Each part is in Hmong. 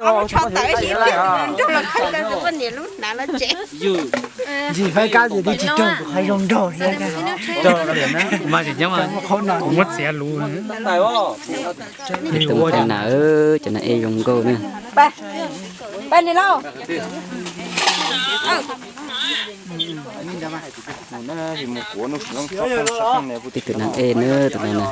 Nrog los qhov tawm poj niam lub hnav los tsev. Ntsis faib kab ces twb tsis raug kuv qhov zoo nraug thiab. Mas tsis nyob mas qhov no kuv muab txiav lus. Cov nas, cov nas ej zoo nkauj na. Pab niam lauj. Tej tus nas ej na, tus no na.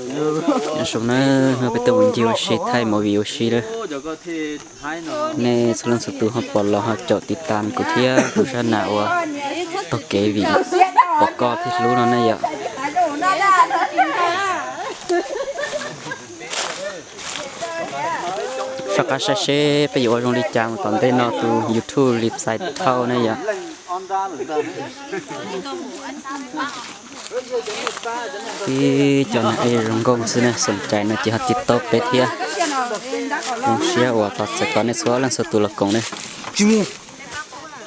Nyob zoo na, peb tuaj mus ncig ua si thaij movie ua si na. Nej txhua leej txhua tus ho pom los ho caum tiv tas kuv thiab kuv zaj nas uas taug kev vim pom koj thiaj hlub no ne yom. Soj qab saib seb peb yuav ua zoo li cas mus tom ntej no tus YouTube li xais thauj ne yom. Ib cov nas ej zoo nkauj xwb ne, xoom cai no ces ho tiv tau peb thiab. Zoo siab uas tau txais tos nej txhua leej txhua tus los koom ne. Tsis mus,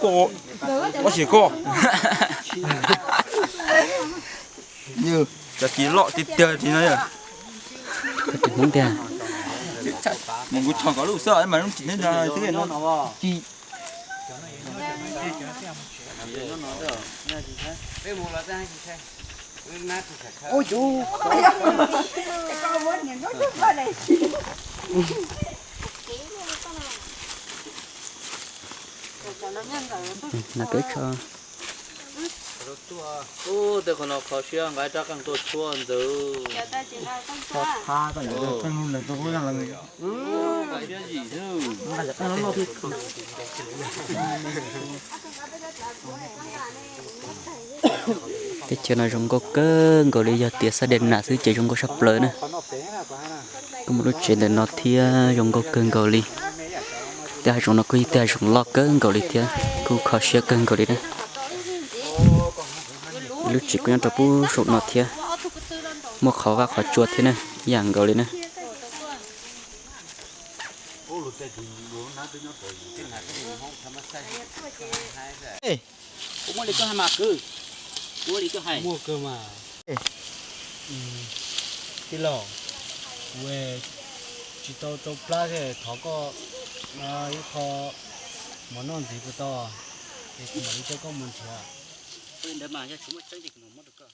koj, koj xim koj. Cov kis loj tiag tiag tsis no. Koj tsis Hmoob tiag. Mus kuv tshos kom lub xwb mas lub tsis no. Ub, tej qhov no kho siab nqa rab qeej tuaj tshuab ntxawg. Teb chaws no zoo nkauj kawg nkaus li, yog tias xab de nas xwb ces zoo nkauj saj plaws na. Kuj muaj lub tsev ntawm no thiab zoo nkauj kawg nkaus li. Tej hav zoov no kuj yog tej hav zoov loj kawg nkaus li thiab, kuj kho siab kawg nkaus li na. Lub tsev kuj nyob rau pub saum no thiab, muaj qhov vaj qhov tsua thiab na, ib yam nkaus li na. Kuv muaj li koj hais mas kwv, kuv muaj li koj hais. Muaj kawg mas. Tij laug, kuv tsis tau rau plab thiab, thov koj ib qho mov noj ntxiv puas tau, es kuv mam li coj koj mus nrhiav. Ntawd mas yog tsis muaj tseeb ces kuv mam muab rau koj.